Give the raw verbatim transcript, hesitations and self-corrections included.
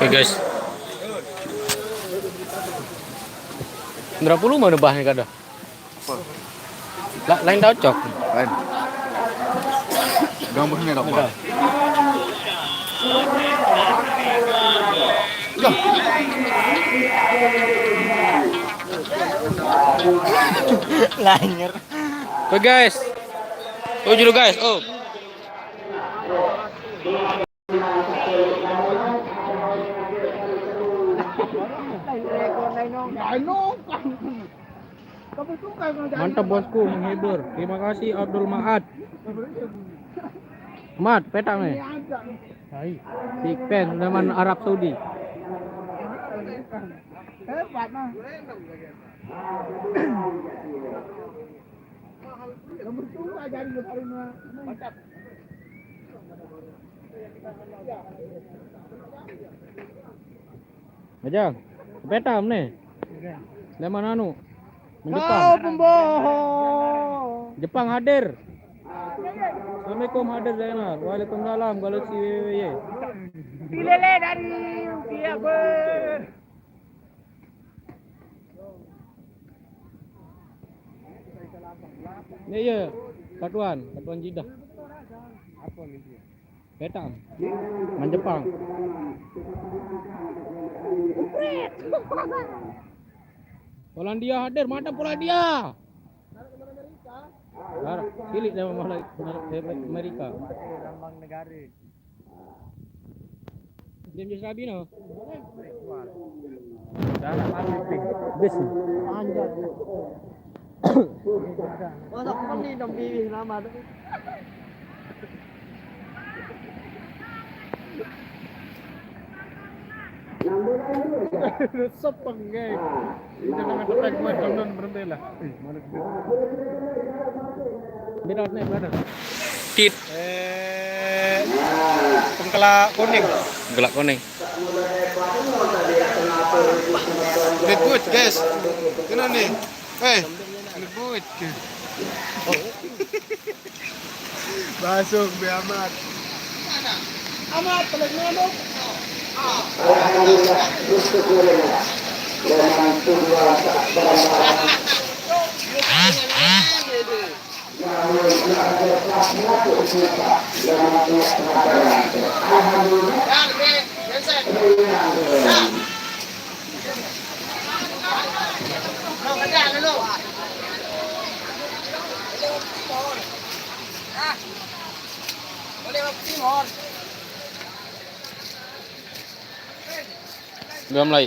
Oke, guys. Berapa lu mana bahnya kada? Lah, lain cocok. Lain. Gambarnya apa? Lanjir. Oke, guys. Oh, dulu, guys. Oh. Mantap, bosku, menghibur. Terima kasih, Abdul Maat. Mat, petak nih. Big Pen, zaman Arab Saudi. Hebat, nah. Nomor dua jadi nomor lima. Mantap. Aja, petam nih. Leman anu. Kau Jepang. Pembohong. Jepang hadir. Assalamualaikum, hadir Zainal. Waalaikumsalam, kalau si Wewe. Pilele dari Ukiabe. Ini iya, Katuan, Katuan Jidah. Apa nih dia? Petam. Main Jepang. Polandia hadir, mantap Polandia. Barak, cilik dia malah Amerika. Lambang negara. James Rabino. Darah mati, Ping. Bis. Anjay. Masa pun ni dong pilih nama tu. Lu sepeng, geng. Ini nama depan gue, tonton berhenti lah. Ih, mana gue? Beda nih, brother. Tit. Eh, pengkelak kuning. Pengkelak kuning. Ini good, guys. Ini nih. Eh, ini good. Masuk, be amat. Amat, pelik nyamuk. Alhamdulillah, bersyukur. Memang kedua tak bermain. Belum lagi.